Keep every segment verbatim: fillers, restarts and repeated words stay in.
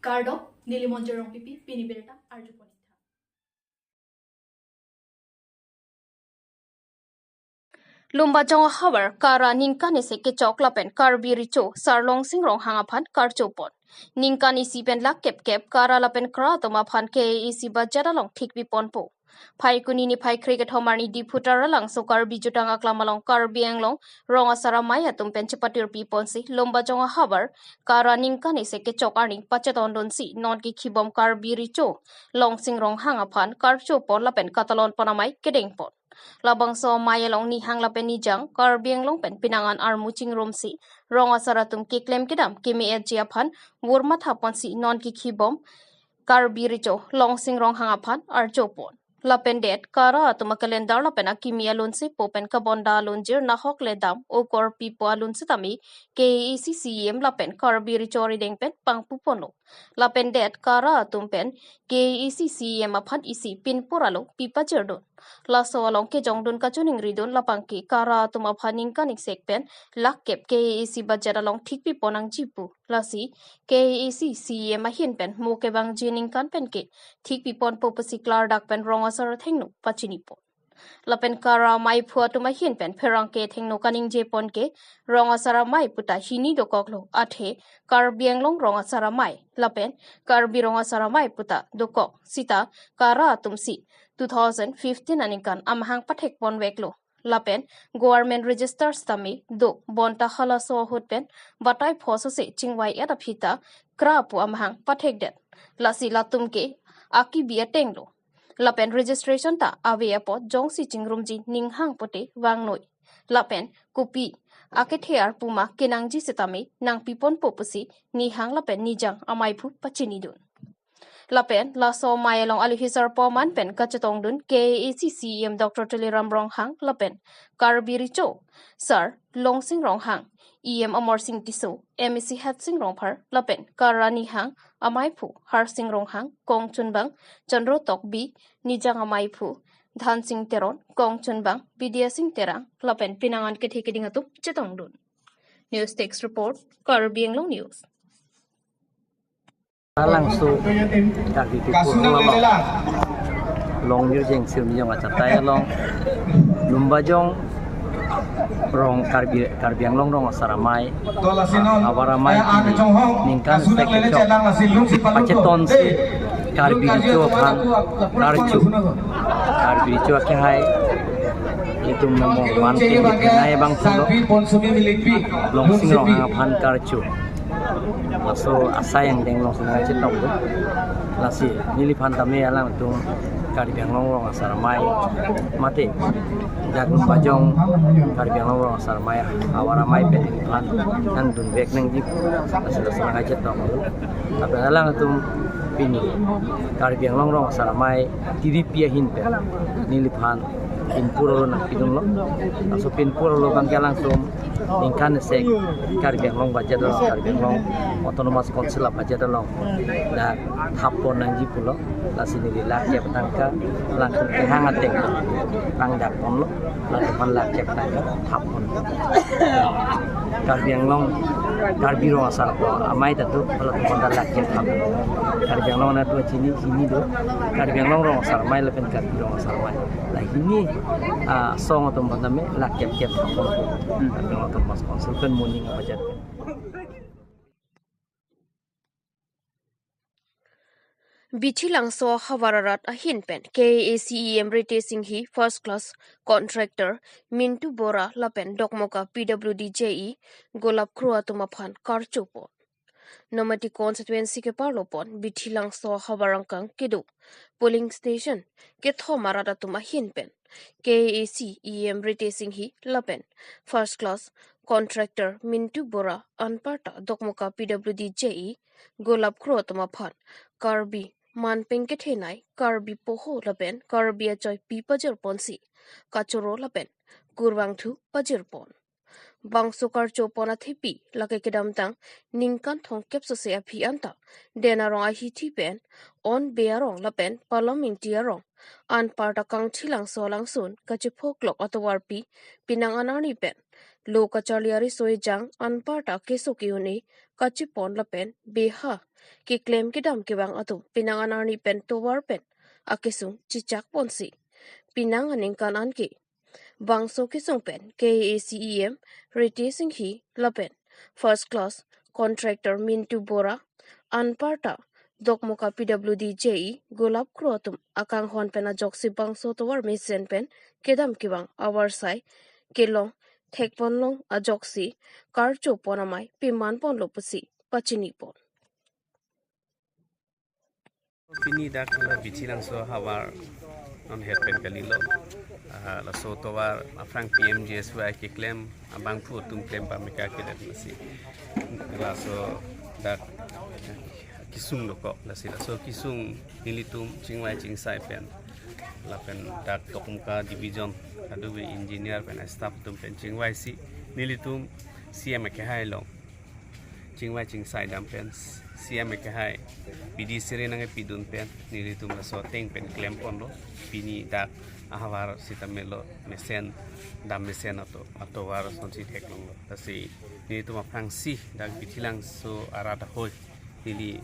Kardom, neli Monjir Rongpipi, pini birta arjupon itha. Lumbajong ahavar KARA ningkan isi kechok lapen Karbi Recho Sar Longsing Ronghang aphan karchopon. Ningkan isi pen lakh kep kep KARA lapen KRA atum aphan K A A C budget along thikpiponpo. Phaikuni niphai kre kethom arni Diphu Taralangso Karbi Jutang Aklam along Karbi Anglong rong asar amei atum pen chepatirpiponsi Lumbajong ahavar KARA ningkan isi kechok arni pachetondunsi non kekhibom Karbi Recho Longsing Ronghang aphan karchopon lapen katalonpon amei kedengpon. Labangso amei along nihang lapen nijang Karbi Anglong pen pinangan armu chingrumsi rong asar atum keklem kedam keme-etji aphan vur mathaponsi non kekhibom Karbi Recho Longsing Ronghang aphan archopon. Lapen det KARA atum acalendar lapen akimi alun sepo pen kabonda alunjir nahok le dam okor pipo alun setame K A A C C E M lapen Karbi Recho arideng pen pangpuponlo. Lapen det KARA atum pen K A A C C E M aphan isi pinpur alo pipajirdun. Laso along kejongdun kachiningridun lapangke KARA atum aphan ningkan isek pen lakh kep K A A C budget along thikpipon nangji pu. Lasi K A A C C E M ahin pen mo kevangji ningkan penke thikpiponpo pusi klardak pen rong asar athengno pachinipon. Lapen KARA ameiphu atum ahin pen pherangke athengno kaningjepon ke rong asar amei puta hini dokoklo, athe Karbi Anglong rong asar amei lapen Karbi rong asar amei puta dokok sita KARA atumsi two thousand fifteen aningkan amahang pathekponveklo. Lapen government register setame do, bonta halaso ahut pen batai phosose chingvai-et aphi ta KRA pu amahang pathekdet. Lasi latum ke akibi atenglo. Lapen registration ta ave apot jongsi chingrumji ninghang pote vangnoi. Lapen kopi akethe arpu ma kenangji setame nangpiponpo pusi nihang lapen nijang ameiphu pachinidun. Lapen laso amei along alohi sarpo aman pen kachetongdun K A A C C E M Doctor Tuliram Ronghang lapen Karbi Recho Sar Longsing Ronghang, E M Amarsing Tisso, M A C Hatsing Rongphar lapen KARA nihang ameiphu Harsing Ronghang, kongchunbang Chandro Tokbi, nijang ameiphu Dhansing Teron, kongchunbang Bidyasing Terang lapen pinangan kethe keding atum chetongdun. News Desk Report, Karbi Anglong News. Alangso Karbi People Hall along, Longnirjeng Sirmijong achatai along, Lumbajong rong Karbi, Karbi Anglong rong asar amei, ahavar amei ningkan isi kechok pachetonsi Karbi Recho aphan karcho. Karbi Recho akehai itum momo man ke nai bang pulo, Longsing Ronghang aphan karcho. Laso asai angdeng alongsi nangchetongdun. Lasi neliphan tame alangtum Karbi Anglong rong asar amei mate dak Lumbajong Karbi Anglong rong asar amei ahavar amei pen neliphan nangdunvek nangji, lasi laso nangchetongdun. Lapen alangtum pini Karbi Anglong rong asar amei tiripi ahin pen neliphan pinpur alo nangpidunlo. Laso pinpur alo abangke alangtum ningkan isi Karbi Anglong budget along, Karbi Anglong Autonomous Council a-budget along dak thappon nangji pulo. Lasi neli lakh kep tangka alangtum kehang ateng nangdakponlo, alangtum aphan lakh kep tangka thappon. Karbi Anglong, Karbi rong asar amei ta do, alangtum aphan ta lakh kep thappon. Karbi Anglong nat chini hini do, Karbi Anglong rong asar amei lapen Karbi rong asar amei. La hini, ah, asong atum aphan tame lakh kep kep thappon. Hmm. Karbi Anglong Autonomous Council pen moning a-budget pen. Bithi Langso ahavar arat ahin pen K A A C E M Ritesh Enghi, first class contractor Mintu Bora lapen Dokmoka P W D J E Golap Kro atum aphan karchopon. Nomati constituency keparlopon Bithi Langso ahavar angkang kedo polling station kethom arat atum ahin pen K A A C E M Ritesh Enghi lapen first class contractor Mintu Bora anparta Dokmoka P W D J E Golap Kro atum aphan Karbi man pengkethenei, Karbi poho lapen Karbi achoi pipajirponsi kachoro lapen kurvangthu pajirpon. Bangso karchopon athepi lake kedamtang ningkan thomkep sose aphi anta Den Arong ahithi pen On Bey Arong lapen Palam Ingti Arong anparta Kangthilangso alangsun kachephoklok atovarpi penang an arni pen lo kacharli ariso ejang anparta keso ke-un-e kachepon lapen beha keklem kedam kevang atum penang an arni pen tovar pen akesung chechak ponsi penang aningkan an ke bangso kesung pen K A A C E M Ritesh Enghi lapen first class contractor Mintu Bora, anparta Dokmoka P W D J E Golap Kro atum akanghon pen ajoksi bangso tovar mesen pen kedam kevang avarsai kelong thekponlong ajoksi karcho pon amei peman ponlo pusi pachini pon. Pini dak la Bithilangso ahavar non het pen kalilo. Ah, laso tovar aphrang P M G S Y keklem abangphu atum klem pameka kedet masi. Laso dak kesung dokok lasi laso kesung nelitum chingvai chingsai pen lapen dak Dokmoka division kadokave engineer pen staff atum pen chingvaisi nelitum C M akehai along chingvai chingsai dam pen C M akehai P D C re nangkepidun pen nelitum laso ateng pen klem ponlo. Pini dak ahavar sitame lo mesen dam mesen ato atovar asonsi theklonglo. Lasi nelitum aphrangsi dak Bithilangso arat ahoi neli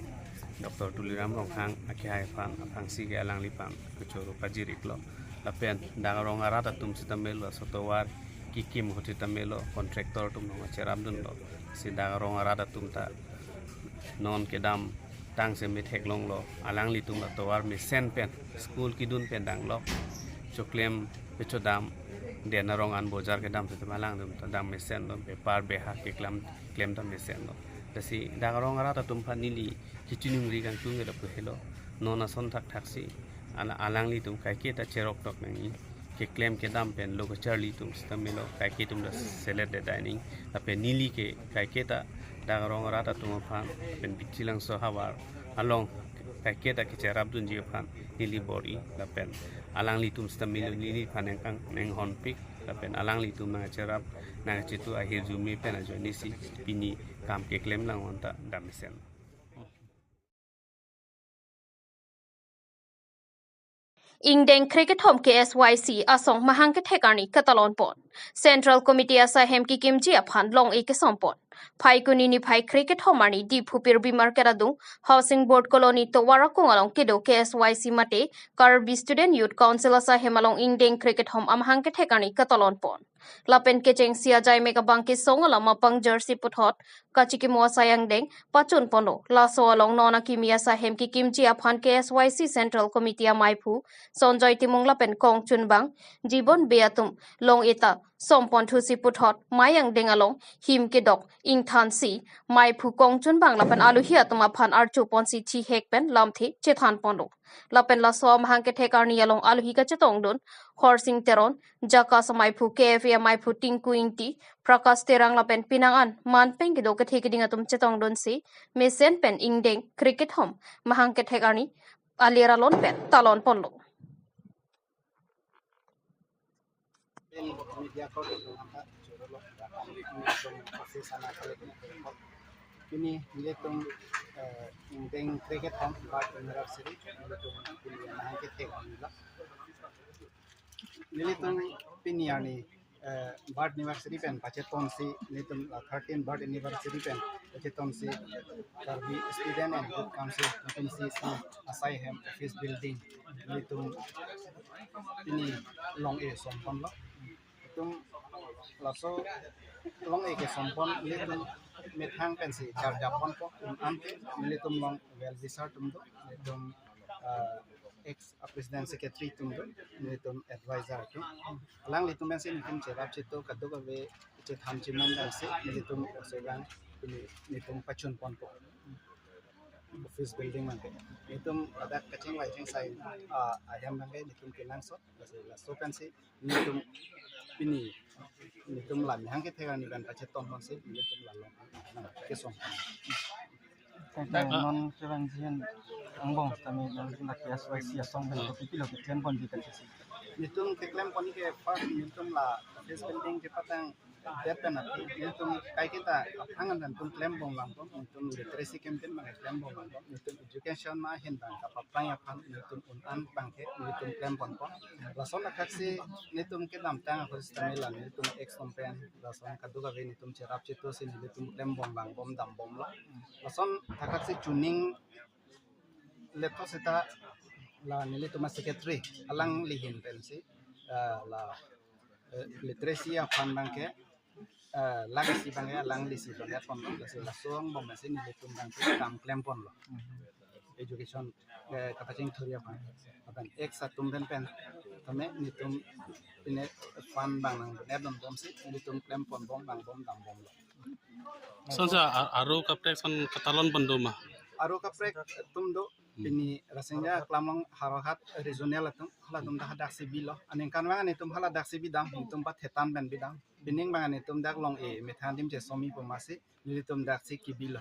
Doctor Tuliram Ronghang akehai aphan aphrangsi ke alangli aphan kechoro pajir-iklo. Lapen dak arong arat atum sitame lo, laso tovar kekim ahut sitame lo, contractor atum nangkacherapdunlo. Si dak arong arat atum ta non kedamtang seme theklonglo. Alanglitum la tovar mesen pen school kedun pen danglo. Choklem pechodam den arong an bojar kedam sitame alangtum ta dam mesenlo, bepar beha keklem klem dam mesenlo. Lasi dak arong arat atum aphan neli kachiningri kangtung ke lapu helo. Non ason thakthaksi ala alanglitum kaiketa cherok tok nangji. Keklem kedam pen lo kacharli atum sitame lo kaike atum ta selet de dining. Lapen neli ke kaiketa dak arong arat atum aphan pen Bithilangso ahavar along kaiketa kecherapdunji aphan neli bor-i. Lapen alanglitum sitame lo neli aphan nangkang nanghonpik. Lapen alanglitum nangkacherap nangkachetu ahirjume pen ajoinesi pini kam keklem lang anta dam mesen. Ingdeng krekethom K S Y C asong mahang kethek arni katalon pon. Central Committee asai hem kekimji aphan long-e kesom pon. Phaikuni niphai krekethom arni Diphu Pirbi Market adung Housing Board Colony tovar akung along kedo K S Y C mate Karbi Student Youth Council asai hem along ingdeng krekethom amahang kethek arni katalon pon. Lapen kechengsi ajai mek abang kesong alam apang jersey puthot kachikimo asai angdeng pachun ponlo. Laso along non akimi asai hem kekimji aphan K S Y C Central Committee amaiphu Sonjoy Timung lapen kongchunbang Jibon Bey atum long-eta som pon thusi puthot mei angdeng along him kedok ingthansi maiphu kongchunbang lapen alohi atum aphan archo ponsi thihek pen lamthe chethan ponlo. Lapen laso amahang kethek arni along alohi kachetongdun Horsing Teron, JACAS amaiphu, K F A amaiphu Tinku Ingti, Prakash Terang lapen penang an manpeng kedo kethe keding atum chetongdunsi mesen pen ingdeng krekethom mahang kethek arni alir alon pen talon ponlo. Media ko nangkachorolo, office ana kali kini. Pini nelitum, eh, ingdeng krekethom birth anniversary nelitum pini mahang kethek arni lo. Nelitum pini arni, eh, birth anniversary pen pachetonsi nelitum, eh, thirteen birth anniversary pen pachetonsi Karbi Student and Youth Council, K S Y C asai hem office building nelitum pini long-e som ponlo. Nelitum laso long-e kesom pon nelitum methang pensi charjap ponpo, un ante nelitum along well wisher atum do, nelitum, ah, ex president secretary atum do, nelitum advisor atum. Alanglitum pensi nelitum cherap chetu kadokave chethan chimon dangsi nelitum osebang pini nelitum pachun ponpo office building mangke. Nelitum ladak kachingvai chingsai, ah, ahem mangke nelitum kenangsot, laso, laso pensi nelitum pini nelitum la mahang kethek arni pen pacheton ponsi nelitum la long nangkesom. Tangte non kevangji an angbong tame non la K S Y C asong pen kopilo keklem ponji kachesi. Nelitum keklem pon ke first nelitum la office building kepatang Det pen aphi nelitum kaiketa aphrang an nelitum klembom vangbom, nelitum literacy campaign abang klembom vangbom, nelitum education ma ahin abang kapaplang aphan nelitum un-an abangke nelitum klem ponpo. Lason athaksi nelitum kedamtang ahut sitame la nelitum ex atum pen lason kadokave nelitum cherap chetu si nelitum klembom vangbom dambomlo. Lason athaksi chuning letho seta la nelitum a-secretary alangli ahin pensi, eh, la, eh, literacy aphan abangke, eh, lake si abangke alangli si donat ponlo, lasi laso angbong pensi nelitum abangke kam klem ponlo. Education, eh, kapachingthurji aphan. Lapen ex atum pen pen tame nelitum pine fund abang nangdonat ponbomsi nelitum klem ponbom vangbom dambomlo. Sonsa a- aro kaprek son katalon pon do ma? Aro kaprek atum do, pini Rasinja Klamlong Howraghat regional atum, halatum ta hadak si bilo. Aningkan abang nelitum haladak si bidam, nelitum pathetan pen bidam. Pining abang nelitum dak long-e methang adim chesomi po masi nelitum dak si kibilo.